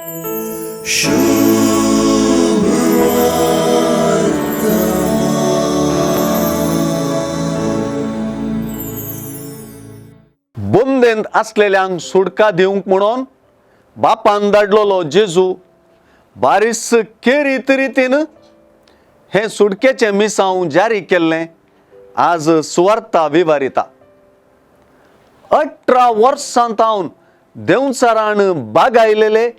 बंदेंत आसलेल्यांक सुडका दिवंक म्हणून बापान धाडलेलो जेजू बारीस केरीत रितीन हें सुडकेचें मिसांव जारी केल्लें आज सुवार्ता विवारिता. 18 वर्सां तावन देंवचारान बागायलेले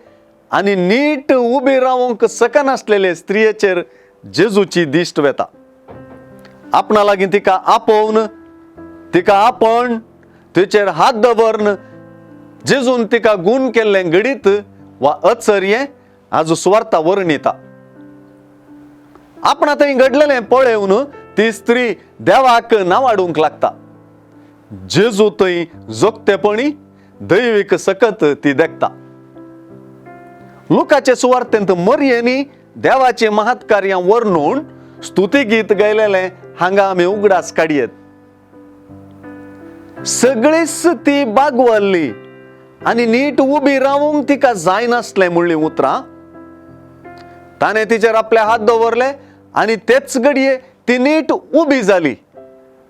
आनी नीट उबी रावंक शकनासलेले स्त्रियेचेर जेजूची दिश्ट वेता. आपणा लागीं तिका आपोवन तिका आपण तिचेर हात दवरन जेजून तिका गूण केल्लें घडीत वा अचर्यें आज सुवार्ता वर्णिता. आपणा थंय घडलेलें पळेवन ती स्त्री देवाक नावाडूंक लागता. जेजू थंय जोगतेपणी दैवीक सकत ती देखता. लुकाचे सुवार्तेंत मरयेनी देवाचीं महत्कार्यां वर्णून स्तुती गीत गायलेलें हांगा आमी उगडास काडयेत. सगळीच ती बागवल्ली आनी नीट उबी रावूंक तिका जायनासलें म्हणलीं उतरां. ताणें तिचेर आपले हात दवरले आनी तेच घडये ती नीट उबी जाली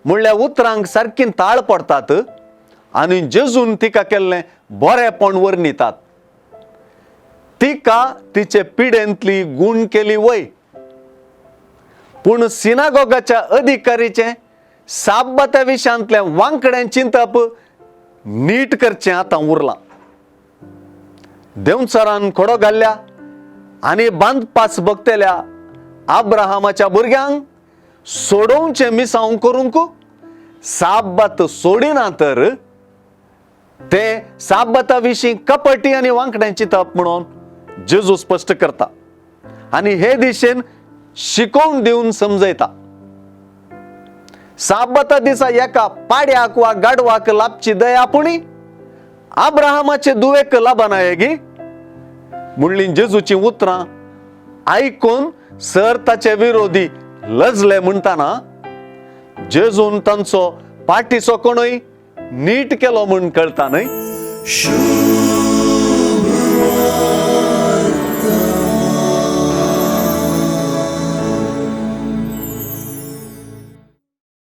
म्हणल्या उतरांक सारकी ताळ पडटात आनी जेजून तिका केल्लें बरेपण वर्णितात. तिका तिचे पिडेंतली गूण केली वय. पूण सिनागोगाच्या अधिकारीचें साब्बात्या विशयांतलें वांकडें चिंतप नीट करचें आतां उरलां. देंवचारान खोडो घाल्ल्या आनी बांदपास भोगतल्या आब्राहामाच्या भुरग्यांक सोडोवचें मिसांव करूंक साब्बात सोडिना तर ते साब्बाता विशीं कपटी आनी वांकडें चिंतप म्हणून जेजू स्पश्ट करता आनी हे दिशेन शिकोवन दिवन समजयता. साब्बाता दिसा एका पाड्याक वा गाडवाक लाबची दया पुणी आब्राहामाचे दुवेक लाबना गी म्हणली जेजूची उतरां आयकून सर ताचे विरोधी लजले म्हणटाना जेजून तांचो पाटीचो कोणूय नीट केलो म्हूण कळटा न्हय.